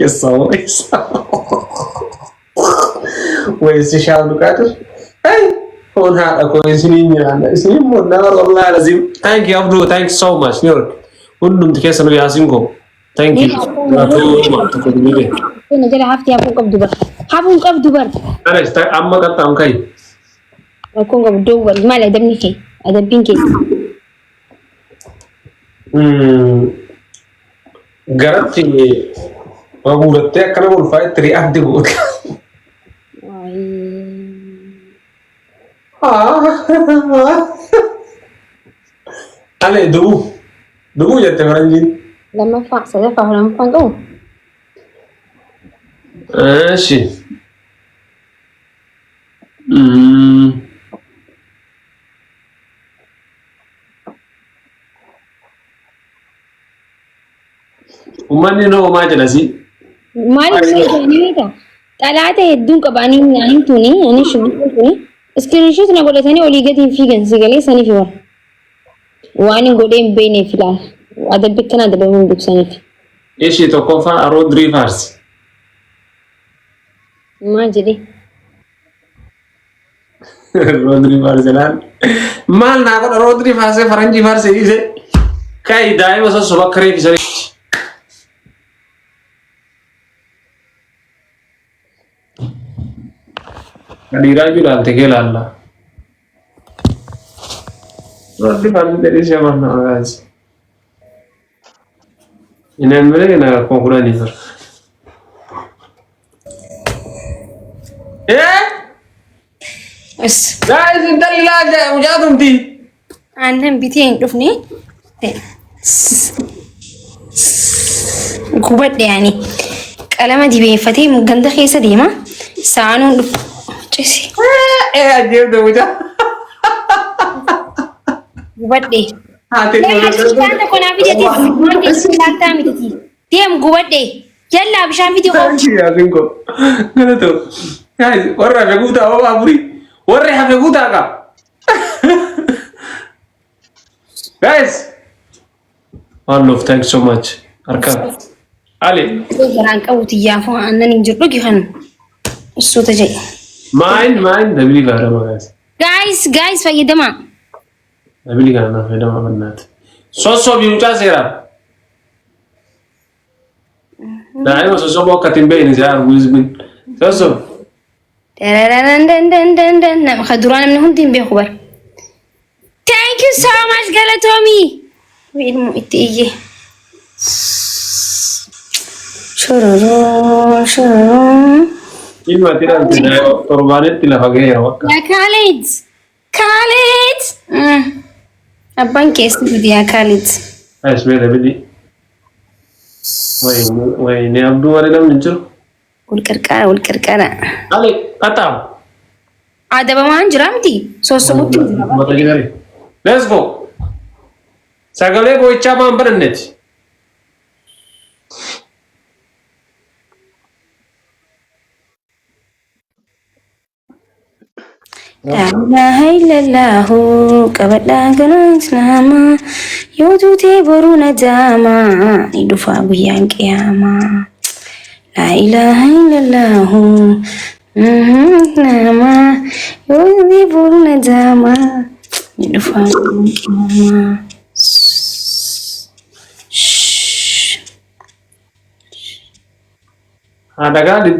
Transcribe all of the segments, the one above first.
Eessa Weessi Abdulqaadir. Ay, foon haadha koo isiniin nyaanna. Isiniin moonnaa wallahi lazim. Thank you Abdul, thank you so much. New York. Hundumti keessa nu yaasin koo. Thank you. Galatoomaa tokko dubbise. Na jala hafti hafuu qabdu bar. Hafuu qabdu bar. Anas amma qaxxaamu kai. Rakkoon qabu dowwal maali adabni kee adabbiin kee. Garatti maguurattee akkana ulfaa'etti react goota. Ale dubu dubu jette faranjiin. Lammaffaa sadaffaa fi lammaffaan qabu. Eeshi. Uummanni noo maa jedha si? Maaliif ni jedhanii beektaa? Xalaata hedduun qaba ani ani tuni ani shubbiin tuni iskiriinshoot na godhatanii olii gadi hin fiigan si galee saniif bara. Waan hin godhee hin beekneef ilaala. Adabbi akkana adabamuu hin beeksaniif. Ishii tokkoffaa Roodrii Faarsi. Maal jedhee? Roodrii Faarselaan. Maal naa godha Roodrii Faarsee faranjii Faarsee dhiise. Kai daa'ima sossoba akka reefi sanitti. Dhiiraa iyyuu ilaalte kee ilaalla. Roodrii Faarsee jedhee shaman nama gaasi. Inni malee na akkuma kudhanii ture. Eh? Is Guys, intalli laa mucaa tumti. Aannan bitee hin dhufne. Gubadhe ani. Qalama dibeeffatee ganda keessa deema. Saanuun dhufu. Cisi. Eh, ajjeefte mucaa. Gubadhe. Haati Bishaan tokko naa fideeti. Waan keessatti laattaa miti. Deem gubadhe. Yallaa bishaan fidi koo. Thank you, Yaasin koo. Galatoo. Guys, warra hafe guutaa hoo afurii. Warri hafe guutaa qaba. Guys. One love, thank you so much. Harka. Ali. Garaan qabu xiyyaafuu aannan hin jiru dhugi kan. Suuta jedhe. Mine, mine, dabili gaarama guys. Guys, guys fayyadamaa. Dabili kana naaf fayyadama bannaati. Sossobii mucaa seeraa. Daa'ima sossobuu akka ittiin beekne si arguu hizbiin. Sossob. Darararandandandandand. Nama ka duraa namni hundi hin beeku bara. Thank you so much galatoomi. Ilmu itti iyye. Shororoo shororoo. Ilma ati dhalte daa'ima torbaanitti lafa ga'eera bakka. Yaa Khalid. Khalid. Abbaan keessi fidi yaa Khalid. Guys, mee dabili. Wayne wayne abduu malee namni hin jiru. Wal qarqaara wal qarqaara. Ali qaxaam. Adabamaan jira miti. Sossobutti jira. Mata jigari. Let's go. Sagalee boo'ichaa maan bananneeti. Laa ilaaha illallahu qabadhaa galaa islaamaa yoo duutee boruu nadaamaa ni dhufaa guyyaan qiyaamaa. Laa ilaaha illallahu islaamaa yoo duutee boruu nadaamaa ni dhufaa guyyaan qiyaamaa. Haadha gaalii.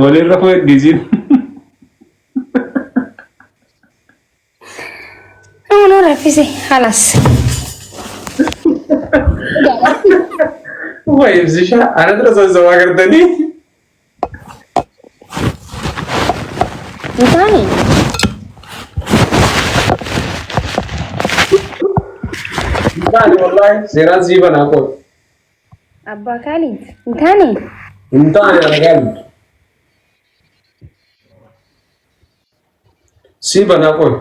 Walirra fuudhisiin. Nama raffise halas. Waa ibsishaa ana dura sossobaa gartanii. Hin taane. Hin taane wallaahi seeraan sii banaa qoy. Abbaa Kaalid hin taane. Hin taane argaan. Sii banaa qoy.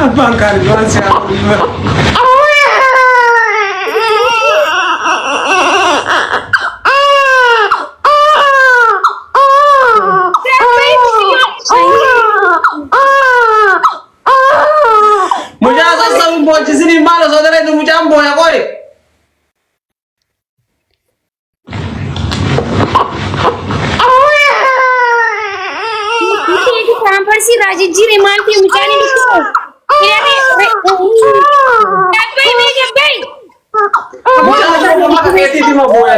Abbaan kaan waan si haa Mucaa sassabuun boochisiniin maal osoo dareetu mucaan booya qoy. Paamparsii irraa jijjiire maal ta'e mucaan inni dhukkube. Gabbayi mee gabbayi. Mucaa sassabuun maka keetiif hima booya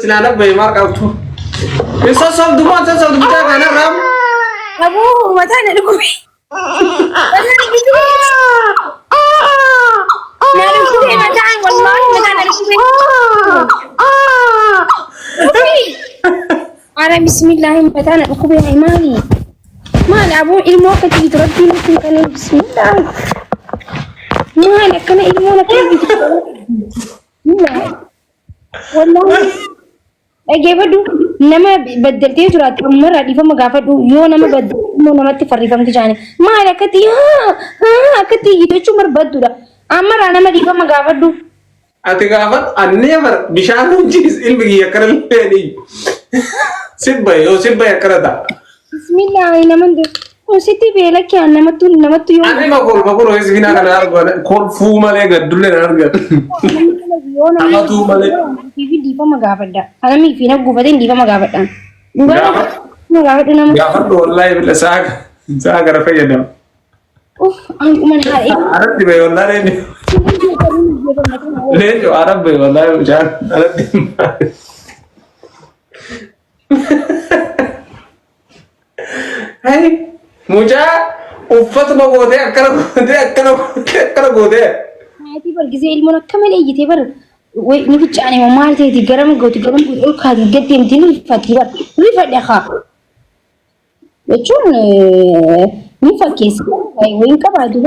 sinaan abbaye maal qabdu. Hin sossobdu moo hin sossobdu mucaa kana raam. Aboo mataa na dhukkube. Mataa na dhukkube. Na dhukkube mataan wallaahi mataa na dhukkube. Ara bismillaahi mataa na dhukkube maali? Maali aboo ilmoo akka jiitu rabbiin nutti hin kennin bismillaahi. Maali akkana ilmoon akka jiitu. Bismillaahi. Wallaahi. Dhageeffadhu nama baddaltee jiraattu ammarraa dhiifama gaafadhu yoo nama baddalte immoo namatti farrifamti jaani maal akkatti haa haa akkatti iyyitu jechuun barbaadduudha ammarraa nama dhiifama gaafadhu. Ati gaafadhu annee bar bishaan hunchis ilmi kiyya akkana illee ni sibba yoo sibba akkana ta'a. Bismillaahi naman sitti beelakki aan namattu namattu yoo Ani ma kolfa kun ho'is finaa kana argu kolfuu malee gaddullee na argan. yoo namni Taphatuu malee. fi dhiifama gaafadha. Kanamii fi nagguufateen dhiifama gaafadhaan. Dhugaa Gaafa- dhiifama gaafadhu nama. Gaafadhu wallaahi bila sa'a gara fayyadama. Uff anquma na haadha. Aratti bahe wallaahi leenjo. Leenjo arab bahe wallaahi mucaan aratti. Hai mucaa uffatuma gootee akkana gootee akkana gootee akkana gootee. Maatii bar gisee ilmoon akka malee iyyitee bar ni fincaane moo maal ta'eeti garam gooti garam gooti ol kaati gad deemti ni rifatti bar rifadhe haa jechuun ni fakkeessa wayin qabaatu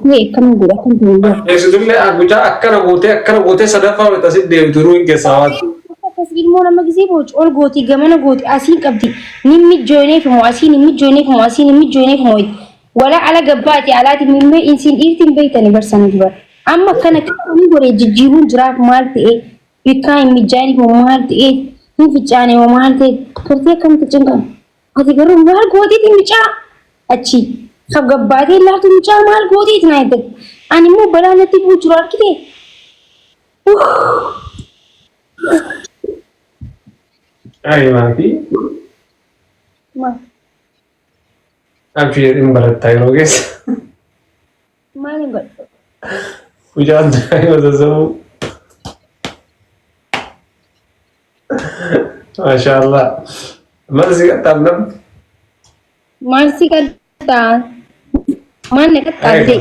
ta'e akkam godha akkam ta'e godha. Eessitullee mucaa akkana gootee akkana gootee sadaffaa wayita asitti deemtu ruuhin keessaa waati. Akkas ilmoo nama gisee booci ol gooti gamana gooti asiin qabdi ni mijjooneef moo asiin hin mijjooneef moo asiin hin mijjooneef moo wala ala gabbaati alaati mimmee insiin dhiirti hin beektani barsanii dubar amma akkana ni godhe jijjiiruun jiraaf maal ta'e bikkaa hin mijjaaniif moo maal ta'e hin ficcaane moo maal ta'e turtee akkamitti cinqan ati garuu maal gooteeti micaa achi kan gabbaatee laatu micaa maal gooteeti naa eeggate ani immoo balaa natti bu'u jiru argite. Ay maatii Maal? abshii hin barattaa yeroo keessa. Maal hin godhu? Mucaan daa'ima sassabuu. Maashaallah. Maal si qaxxaaf namni? Maal si qaxxaa? Maal na qaxxaabde?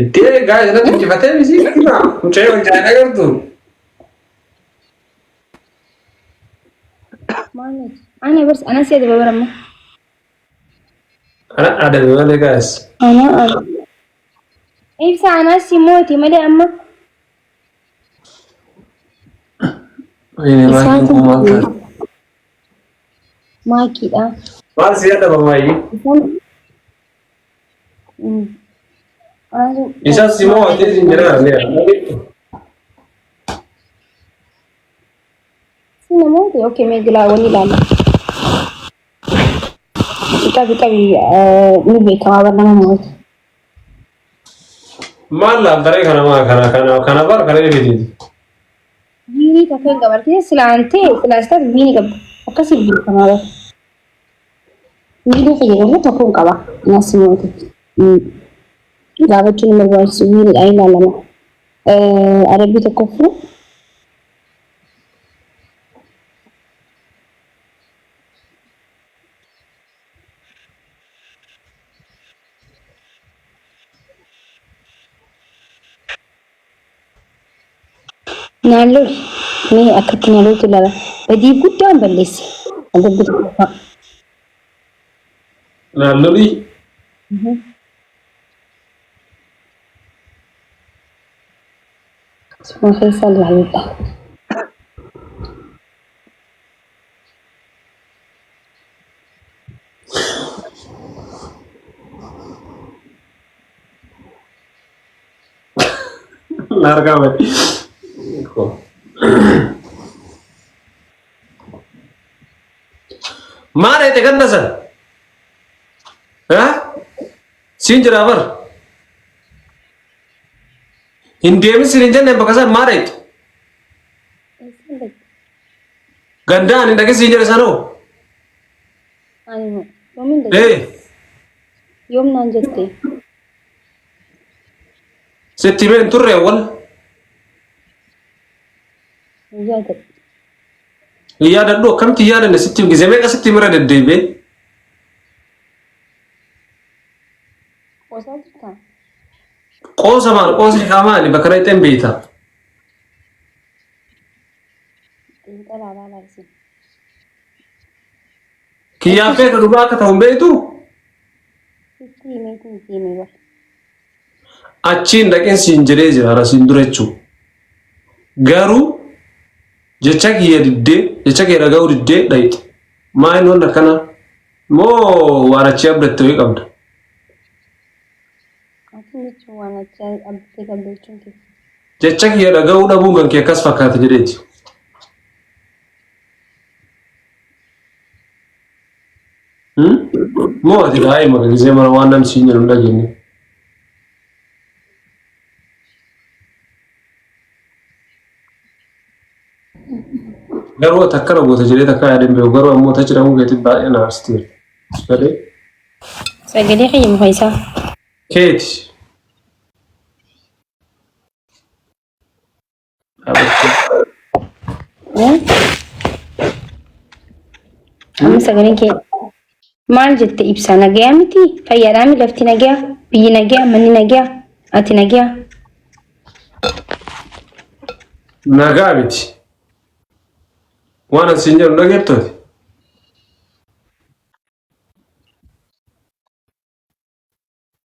Itti gaa'ela natti injifatee miti. Mucayyoo hin agartu. Maal ana bars ana si adaba baramma. Ana adabe malee gaa'es. Ana ana. Ibsa ana si mooti malee amma. Maakiin kun maal taate? Maakiidha. Maal si adaba maayyii? Isas si mo'atee siin jedhaa Si namoota okay mee gilaawwan ilaalla. Qabi qabi ni beekamaa bar nama mo'atu. Maal laantaree kana maa kana kana kana bar kana eebiitiiti. Viinii takka hin qabartee silaantee silaasitaas viinii qabdi. Akkasii beekamaa bar. Viinii fayyadamuu tokko hin qaba. Nas mo'atu. Gaafachuun hin barbaachisu viiniidhaan ilaalama. Adabbii tokkoffuu. Naan loli. Mee akkatti na loltu ilaala. Badii guddaan balleesse. Adabbii tokkoffaa. Naan loli. Suma keessa ilaaludha. Na harkaa badi. Maal eete ganda san? Ha? Siin jira bar. Hin deemin siin hin jenne bakka san maal eete? Ganda ani dhaqe siin jedhe sanoo? Ani moo yoomin dhaqe? Ee. Yoom naan jette? Sitti himee hin turre awwal. Hin yaadadhu. Hin yaadadhu akkamitti hin yaadanne sitti gizee meeqa sitti himira deddeebi'ee. Qoosaa jirtaa? Qoosa maal qoosni kaa maali bakka dhaqxee hin beekta. Xiinxalaa laalaa isin. Kiyyaan beekta dhugaa akka ta'u hin beektu. Sitti himeetiin itti hime bar. Achiin dhaqin siin jedhee jira ara siin dura jechuudha. Garuu jecha kiyya diddee jecha kiyya dhaga'uu diddee dhayxe. Maa inni waan akkana moo waan achii abdatte wayii qabda. Atiin jechuun waan achii abdattee qabda jechuun kee. Jecha kiyya dhaga'uu dhabuun kan kee akkas fakkaata jedheeti. Moo ati daa'ima gisee mara waan namni siin jedhu hin dhageenye. Garuu ati akkana goota jedhee takka yaadeen beeku garuu ammoo tachi dhabuu keetiin baay'ee na aarsiteera. Galee Sagalee kiyya muka isaa. keeti. Amma sagaleen kee maal jette ibsa nagayaa miti fayyaadhaa mi lafti nagayaa biyyi nagayaa manni nagayaa ati nagayaa. Nagaa miti. Waan asiin jedhu dhageettooti.